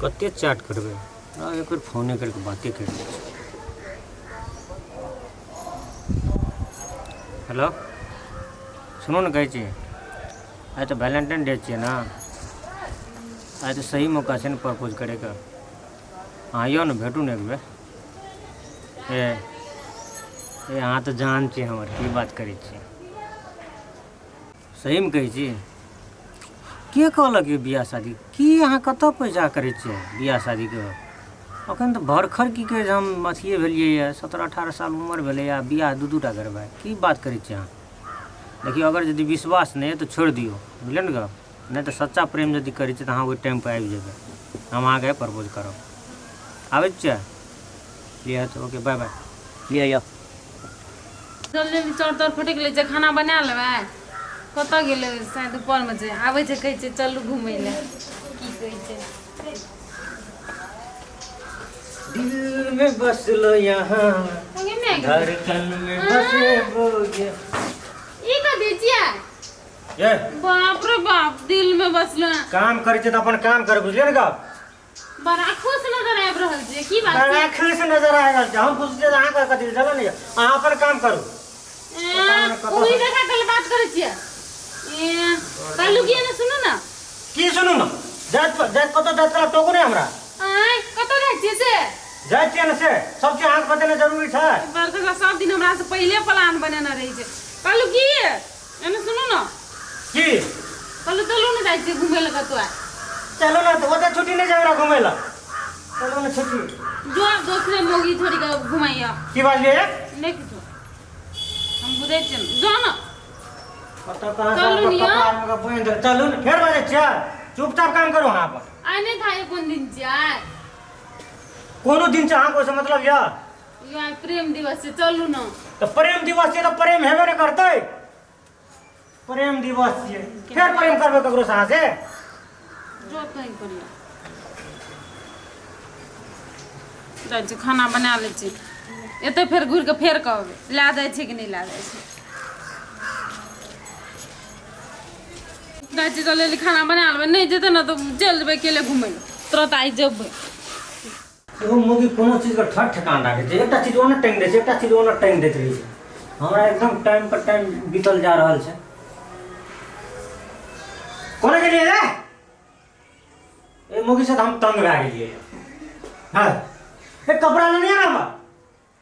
कते चैट करबै, एक बेर फोने करिके बाते करि लै छी। हेलो, सुनू ने, कहै छी आइ तऽ वैलेंटाइन डे छियै ने, आइ तऽ सही मौका छै ने प्रपोज करैके। अहाँ आइयौ ने, भेटू ने एक बेर। ए ए अहाँ तऽ जान छी हमर, की बात करै छी, सहीमे कहै छी। के कहलक यौ बियाह शादी की? अहाँ कतऽ पैसा करै छियै बियाह शादीके? अखन तऽ भरखर की कहै छै हम अथिये भेलियै यऽ, 17-18 साल उमर भेलैए आ बियाह दू दू टा करबै, की बात करै छियै अहाँ? देखियौ, अगर यदि विश्वास नहि यऽ तऽ छोड़ि दियौ, बुझलियै ने गप। नहि तऽ सच्चा प्रेम यदि करै छियै तऽ अहाँ ओहि टाइमपर आबि जेबै, हम अहाँके प्रपोज करब। आबै छियै? लिअ तऽ ओके, बाय बाय। लिअ यौ। जल्दी जल्दी चाउर ताउर फटकि लै छै, खाना बना लेबै। कतऽ गेलै? शायद ऊपरमे छै। आबै छै, कहै छै चलू घुमै लए, की कहै छै? दिल में बसलो यहाँ, धड़कन में बसे बोगे। ई कथी छियै? ये बाप रे बाप, दिल में बसलो। काम करै छै तऽ अपन काम कर, बुझलियै ने गप। बड़ा खुश नजर आबि रहल छै, की बात बड़ा खुश नजर आबि रहल छै। हम खुश छियै, अहाँके कथी चलो ने, अहाँ अपन काम करू। उंगली देखा कल बात करै छियै। ए कहलू की ने, सुनू ने। की सुनू ने? जात जात कतौ जात कला टोकू ने हमरा। आय, कतौ जाइ छियै से? जाइ छियै ने से सब चीज अहाँके बतेनाइ जरूरी छै? बरखा सब दिन हमरा से पहिले प्लान बनेने रहै छै। कहलू की एने, सुनू ने। की? कहलू चलू ने, जाइ छियै घुमै लए कतौ आइ। चलू ने तऽ ओतऽ छुट्टी नहि छै हमरा घुमै लए, चलू ने छुट्टी। जो दोसरे मौगी थोड़ी के घुमाइया। की बाजलियै? नहि किछो, हम बुझै छियै, जो ने। कतऽ कहाँ से चलू आपके ने। कपार में बांधि देल। चलू ने, फेर बाजै छियै? चुपचाप काम करू अहाँ अपन। आइ नहि था, कोन दिन छियै आइ? कोनो दिन छै, अहाँके ओहिसँ मतलब यऽ? यो आइ प्रेम दिवस छै, चलू ने। तऽ प्रेम दिवस छै तऽ प्रेम हेबे ने करतै। प्रेम दिवस छियै, फेर प्रेम करबै ककरो से अहाँ से? जो तोही करिया। जाइ छी, खाना बना लै छी। एतै फेर घुरि कऽ फेर कहबै लए जाइ छै कि नहि लए जाइ छै। जाइ छी, चल खाना बना लेबै। नहि जेतै ने तऽ चलि जेबै अकेले घुमै लए, तुरन्त आइ जेबै। एगो मौगी कोनो चीजके ठक ठेकान राखै छै, एकटा चीज ओना टाँगि दै छै, एकटा चीज ओना टाँगि दैत रहै छै। हमरा एकदम टाइम पर टाइम बीतल जा रहल छै। कोना गेलियै रे? ए मौगी से तऽ हम तंग भए गेलियै। हँ, ए कपड़ा लेने ने हमर।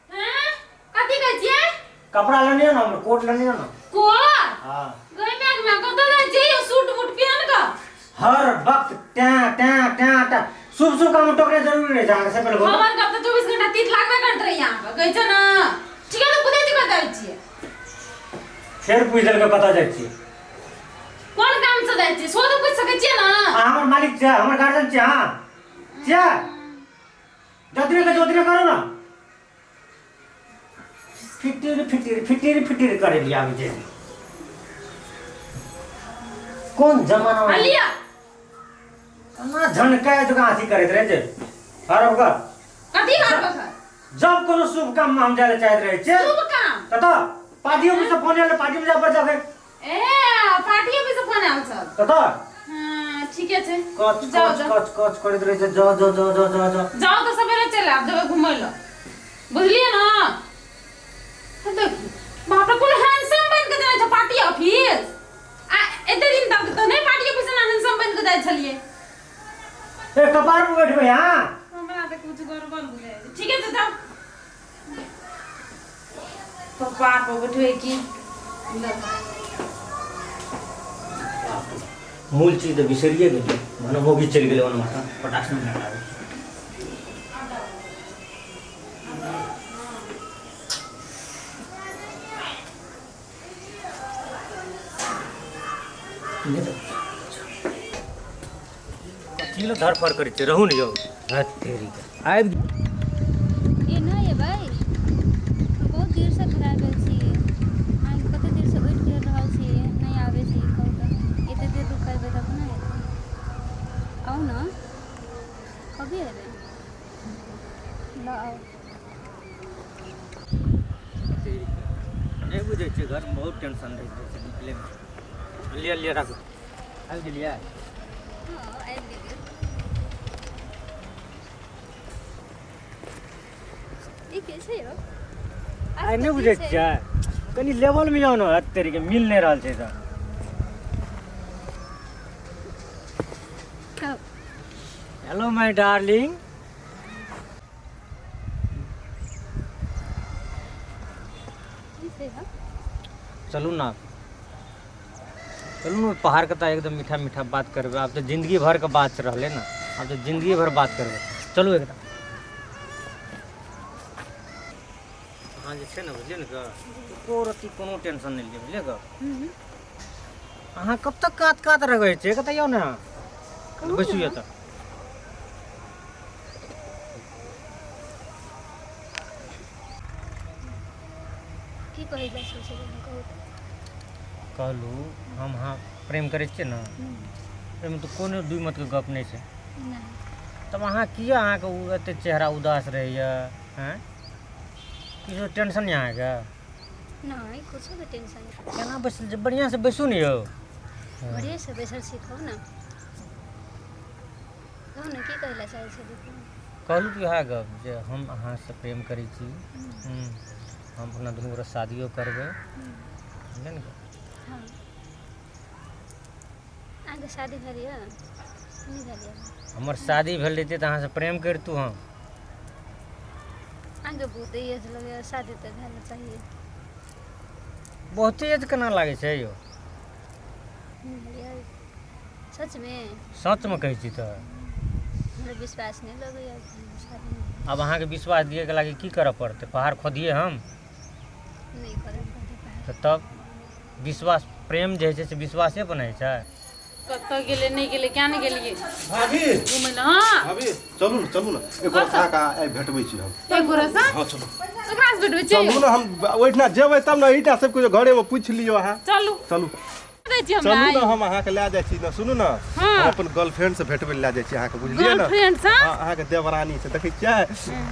हैं? कथी कहै छियै? कपड़ा लेने ने हमर, कोट लेने ने। कोट? हाँ। गई मैग में कतऽ जाइ छियै यौ सूट बूट पहिन कऽ? हर वक्त टैं टैं टैं टैं। शुभ शुभ काम टोकरे जरूरी रहै छै अहाँके से पहिले बोलू। हमर गप तऽ 24 घंटा तीत लागबे करैत रहैया अहाँके, कहै छै ने। ठीक है, तऽ बुझै छी कतऽ जाइ छियै? फेर पूछि देलकै कतऽ जाइ छियै। कोन काम से जाइ छियै सेहो तऽ पूछि सकै छियै ने? अहाँ हमर मालिक छियै, हमर गार्जियन छियै अहाँ छियै? जतने के ओतने करू ने। फिटिर फिटिर फिटिर फिटिर करे लिया आबै छै। कोन जमाना में लिया। केना झनकाय जकाँ अथी करैत रहै छै हर वक्त। कथी हर वक्त? जब कोनो शुभ काम में हम जाय लए चाहैत रहै छियै। शुभ काम? तऽ पार्टी ऑफिस से फोन आयल, पार्टी में जाय पड़तै अखन। ए पार्टी ऑफिस से फोन आयल छल? तऽ हाँ, ठीके छै। कच जाउ कच जाउ। कच कच करैत रहै छै। जा जा जा जा जा जा। जाउ तऽ सवेरे चलि आयब, जेबै घुमै लए, बुझलियै ने? हे देखी, बाप रे, कोन हैंडसम बनि कऽ जाइ छै पार्टी ऑफिस। आ एते दिन तक तऽ नहि पार्टी ऑफिस एना हैंडसम बनि कऽ जाइ छलियै। ए कपार पर बैठबै अहाँ? हमरा तऽ कुछ गड़बड़ बुझाइ छै। ठीके छै, जाउ। कपार पर बैठबै की? मूल चीज तऽ बिसरिए गेलियै, मने मोगी चलि गेलै ओना तऽ पटास नहि लगाबै। कथी लए धरफड़ करै छियै? रहू ने यौ, तेरी आबि। एना एबै? बहुत देरसँ खड़ा भेल छियै अहाँ, कते देरसँ वेट करि रहल छियै, नहि आबै छै। कहू तऽ, एते देर रुकेबै तब ने एतै? आउ ने, कभी एबै? लऽ आउ। नहि बुझै छियै, घरमे बहुत टेंशन रहै छै निकलैमे। लिअ लिअ, राखू, आबि गेलियै। हँ, आबि गेलियै। की छै यौ? आइ नहि बुझै छियै, कनि लेवलमे जाउ ने, तरीके मिल नहि रहल छै तऽ। हेलो my darling, चलू ना, चलू ने पहाड़के तऽ एकदम मीठा मीठा बात करबै। आब तऽ जिंदगी भरके बात रहलै ने, आब तऽ जिंदगी भर बात करबै। चलू एकदम अहाँ जे छै ने, बुझलियै ने, एको रत्ती कोनो टेंशन नहि लिअ, बुझलियै गप। अहाँ कब तक कात कात रहै छियै? कतऽ यौ ने, बैसू एतऽ। की कहै लए सोचै छलियै, कहू तऽ। कहलहुँ हम अहाँ प्रेम करै छियै ने, एहिमे तऽ कोनो दुइ मतके गप नहि छै। नहि। तब अहाँ किया, अहाँके ओ एते चेहरा उदास रहैए? आँय, किछो टेंशन यऽ अहाँके? नहि, कुछो के टेंशन नहि। केना बैसल छै? बढ़िआँसँ बैसू ने यौ। बढ़िएसँ बैसल छी। कहू ने, कहू ने, की कहै लए चाहै छलियै, कहू। कहलहुँ कि उएह गप जे हम अहाँसँ प्रेम करै छी, हम अपना दुनू गोटा शादियो करबै, बुझलियै ने। हँ, अहाँके शादी भेल यऽ? नहि भेल यऽ? हमर शादी भेल रहितै तऽ अहाँसँ प्रेम करितहुँ हम? अहाँके बहुत एज लगैए, शादी तऽ भेल चाहिए। बहुते एज केना लागै छै यौ? नहि भेल यऽ सचमे? सचमे कहै छी तऽ। हमरा विश्वास नहि लगैए शादी नहि। आब अहाँके विश्वास दिएके लागि की करऽ पड़तै? पहाड़ खोदिए हम? नहि करऽ पड़तै पहाड़। तऽ तब विश्वास, प्रेम जे होइ छै से विश्वासे बनै छै। कतऽ गेलै, नहि गेलै, किया नहि गेलियै भाभी? घुमै लए? हँ भाभी, चलू ने, चलू ने, एक गोरा अहाँके आइ भेटबै छी हम। एक गोरा सँ? हँ, चलू। ककरा से भेटबै छी? चलू ने, हम ओहिठिना जेबै तब ने, एहिठिना सब किछु घरेमे पूछि लियौ अहाँ। चलू। चलू। दै छी हमरा चलू आइ। ने, हम अहाँके लए जाइ छी ने। सुनू ने, हँ। हम अपन गर्लफ्रेंड से भेटबै लए जाइ छी अहाँके, बुझलियै ने? गर्लफ्रेंड से? हँ, अहाँके देवरानी से। देखै छियै,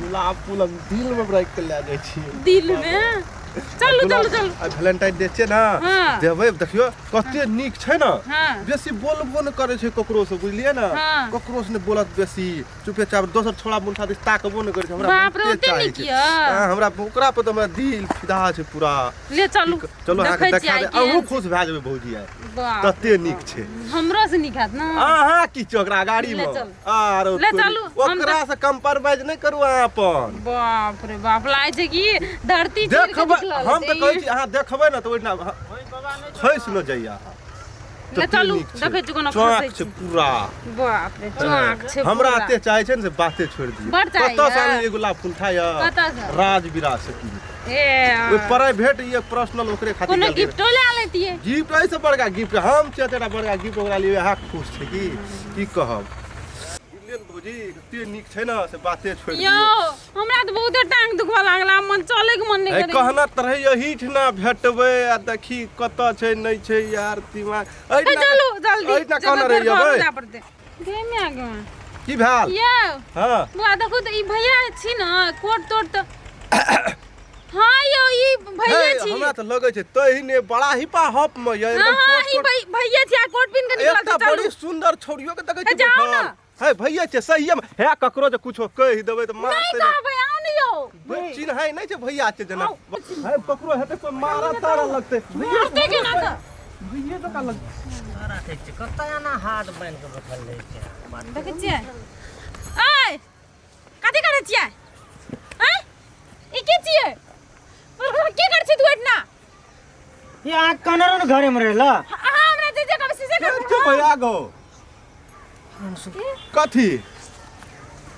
गुलाब फूल हम दिल मे राखि के लए जाइ छियै। दिल मे? चलू, चलू, चलू। आ वैलेंटाइन डे छियै ने। हँ। देबै, देखियौ कते नीक छै ने। हँ। बेसी बोलबो नहि करै छै ककरो से, बुझलियै ने? हँ। ककरो से नहि बोलत बेसी, चुपे चाप, दोसर छोड़ा मुंठा दिस ताकबो नहि करै छै। हमरा बाप रे, बहुते ओते चाहै नीक छै। यऽ। हँ, हमरा ओकरा पर तऽ हमरा दिल फिदा छै पूरा। ले चलू। चलू, अहाँके देखै छियै देखा आइ दे, केहन अहूँ छै। खुश भए जेबै भौजी आइ। बाप तते रे नीक बाप। छै। हमरो से नीक हैत ने? अहाँ की छै ओकरा गाड़ी ले मे चलू। आरो ले तोरी। चलू, हम ओकरा से कम्प्रोमाइज नहि करू अहाँ अपन। बाप रे बाप, लागै छै कि धरती चीर के देखबै निकलल हम तऽ हेतै। कहै छी, अहाँ देखबै ने तऽ ओहिठिना खसि न जाइए अहाँ। ले तते चलू, नीक छै। देखै छी कोना चौक खसै छै छी। पूरा। बाप रे, चौक छै हमरा पूरा। एते चाहै छै ने से बाते छोड़ि दियौ। बड़ चाहैए। कतऽ से आनलियै गुलाब फूल थाय? कतऽ से? राजविराज से कीन कऽ। ए ओहि प्राइवेट ये पर्सनल ओकरे खातिर कोनो गेल रहियै। गिफ्टो ले लेतियै। गिफ्ट, एहिसँ बड़का गिफ्ट हम छियै? एतेटा बड़का गिफ्ट ओकरा लिए अहाँ खुश छै की की कहब, बुझलियै ने भौजी, कते नीक छै ने से बाते छोड़ि यौ दियौ। हमरा तऽ बहुते टांग दुखबऽ लागल, आब मन चलै के मन नहि है करै। कहना तऽ रहै एहिठिना भेटबै, आ देखी कतऽ छै नहि छै यार दिमाग। ए, चलू जल्दी। एहिठिना कहना रहै फेर घर अबै। जाय पड़तै। गे माय गे। की भेल? यौ। हँ। बुआ, देखू तऽ ई भैया छी ने, कोट तोट तऽ। हाँ यौ, ई भैया हे, छी। हमरा तऽ लगै छै तहिने बड़ा हिपा हप मे यऽ हाँ एकदम। हाँ, कोट ई तोट। भैया छी आ कोट पिन के निकलल एकटा छै। चलू। बड़ी सुंदर छौड़ियो के देखै हे, छी जाउ बैठल। ने। हे भैया छै सहिए मे, हे ककरो जे कुछो कहि देबै तऽ नहि मारतै ने। कहबै, आउ ने यौ। चिन्है नहि छै, भैया छै जेना। हे ककरो हेतै कोइ मारऽ तारऽ लगतै। मारतै केना तऽ? भैये जकाँ लगतै। राखै छै कतऽ एना हाथ बान्हि कऽ बैठल रहै छै बात। देखै छियै? ऐ, कथी करै छियै? ऐ, ई की छियै? की करै छी तू एतना? ये अहाँ कहने रहो ने घरेमे रहै लए। अहाँ हमरा जे जे कहबै से से के करबै। छै भैया गो? कथी?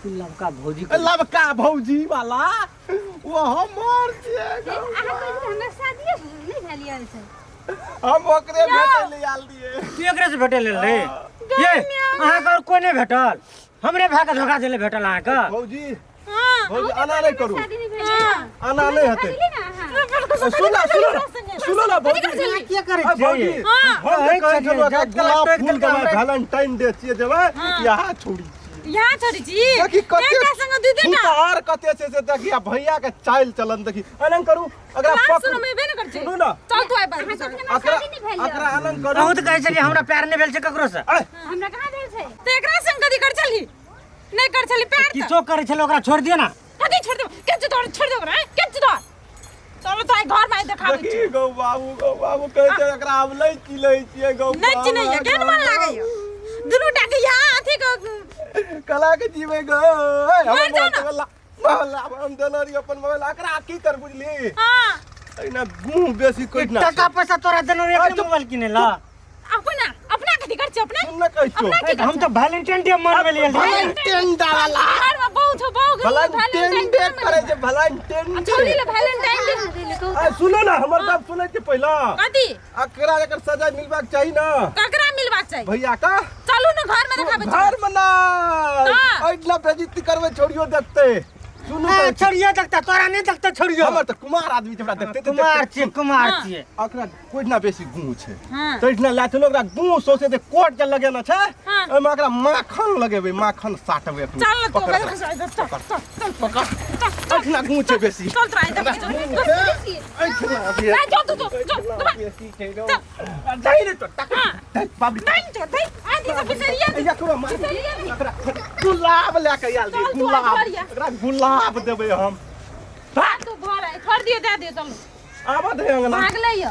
ई लबका भौजी। ए, लबका भौजी वाला ओ हमर छियै गो। अहाँ कहै छी हमरा शादिये नहि भेल यऽ से। हम ओकरे भेटै ले आयल रहियै। तू एकरे से भेटै लेल रे? ये अहाँके आओर कोइ नहि भेटल? हमरे भायके धोखा देले भेटल अहाँके? भौजी। हाँ। भौजी, आना नहि करू। शादी नहि भेल यऽ? आना नहि हेतै। भेलियै ने अहाँ? सुन ना, सुनो ना, सुनो ना भौजी। के करै अ, भौजी, छियै? हाँ। हम जे कहै छलहुँ जाइत कि काल गुलाब टोकि फूल देलकै देबै, हमरा। वैलेंटाइन डे छियै, जेबै यहाँ छोड़ी छियै। यहाँ छोड़ी छी। देखी कते एकटा संग दू दूटा। छूतहार कते छै से देखी, आ भैया के चालि चलन देखी। एना करू, एकरा बात पकड़ू। सुनो, में ने कर छी। सुनू ना। चल तू आइ बात। अहाँ कहै एकरा शादी नहि भेल यऽ? एकरा एना करू। अहूँ तऽ कहै छलियै हमरा प्यार नहि भेल छै ककरो से। अरे, हमरा कहाँ भेल छै? तऽ एकरा संग कथी कर छली? नहि कर छली प्यार तऽ? किछो करै छलै, ओकरा छोड़ि दियौ ने। कथी छोड़ देबो के तोर छोड़ देबो रे के तोर चलो तो घर में देखाबै देखी छी गौ बाबू, गौ बाबू कहै छै एकरा हम नहि चिन्है छियै गौ। नहि चिन्हैया केहन मन लागैया दुनू टा के यहाँ अथी के कला के जीवे गो। ए, हमर मर जाओ ना। मोबाइल मोबाइल हम देने रहियै अपन मोबाइल। एकरा की कर बुझली? हाँ। एहिना मुँह बेसी कहि ना। टका पैसा तोरा देने रहियै, आ, एकरे चुप। मोबाइल किने ला। अपना अपना कथी कर छी अपना? सुन न कहै छियौ। अपना की ए, हम तऽ वैलेंटाइन डे मनबै लेल गेल रहियै। वैलेंटाइन डे वाला। घर में बहुत हो बहुत वैलेंटाइन डे करै छै, वैलेंटाइन छोड़ी डे। ले वैलेंटाइन डे। आ, सुनो ना, हमर बात सुनै छी पहिला। कथी? एकरा एकर सजा मिलबाक चाही ना। ककरा मिलबाक चाही? भैया का। चलू ना घर में देखाबै छी। घर में ना। हाँ। एहिठिना बेइज्जती करबै, छोड़ियो देखते। सुनू ए, कहै छी। छोड़ियो देखता, तोरा नहि देखता छोड़ियो। हमर तऽ कुमार आदमी छै, हमरा देखते तऽ कुमार देखते। छियै, कुमार हाँ। छियै। ओकरा कोइ ना बेसी गुँ छै। हाँ। तऽ एहिठिना लए चलू ओकरा, गुँ सौंसे जे कोट जे लगेने छै, हाँ। ओहिमे ओकरा माखन लगेबै, माखन साटबै एखन। चल ना तू। पकड़ ओकरा। चल चल चल पकड़। चल चल। एहिठिना गुँ छै बेसी। चल तोरा इधर चल। एहिठिना बेसी। नहीं जो तू जो जो एहिठिना बेसी छै रौ। चल। जाहि रे तो, तक। हाँ। धै, बाबरी। नहीं जो नहीं आधी से बिसरिया। ऐया करो मार। बिसरिया नहीं। एकरा गुलाब लए के आयल चल रही, तू गुलाब। घर या। एकरा गुलाब देबै हम। हाँ, तू घर आइ छोड़ दियो, दे दियो, चलो। आबऽ दे अंगना। भाग ले यो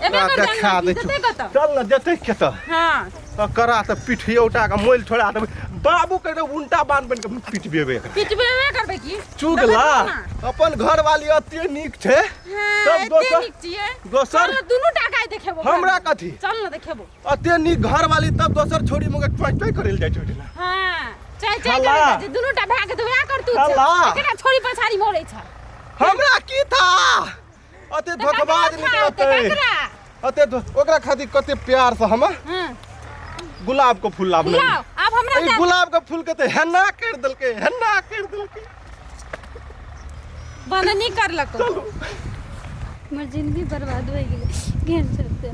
एबे कर। देखा दै जेते छौ। कतऽ? चल ने, जेतै कतऽ? हाँ। करा तऽ पिठियौटा के मोइल छोड़ा देबै। बाबू के रे उल्टा बान बन के पिटबेबै एकरा। पिटबेबे करबै की? चुगला। देखै छौ ना? अपन घर वाली अते नीक छै। हाँ, तब एते दोसर नीक छियै। दोसर चल ना, दुनू टाका आइ देखेबो। हमरा कथी? चल ना देखेबो। अते नीक घर वाली तब दोसर छोड़ी मगर ट्वाइ ट्वाइ करै लए जाइ छै ओहिठिना। हाँ, चाय चाय खाला। करै छै दुनू टा भाग के, वएह करतू छै। खाला। एकरा छोड़ी पछाड़ी मरै छै। हमरा की था, अते तऽ धोखेबाज ककरा था? तऽ निकलतै। ककरा? अते ओकरा खातिर कते प्यार से हम हाँ। गुलाब के फूल लाबने। लाओ आब हमरा ई दे। गुलाब के फूल के तऽ हेना कर देलकै, हेना कर देलकै। बंद नहीं करलक। चलू। हमर जिंदगी बर्बाद हो गेलै केहन चलते।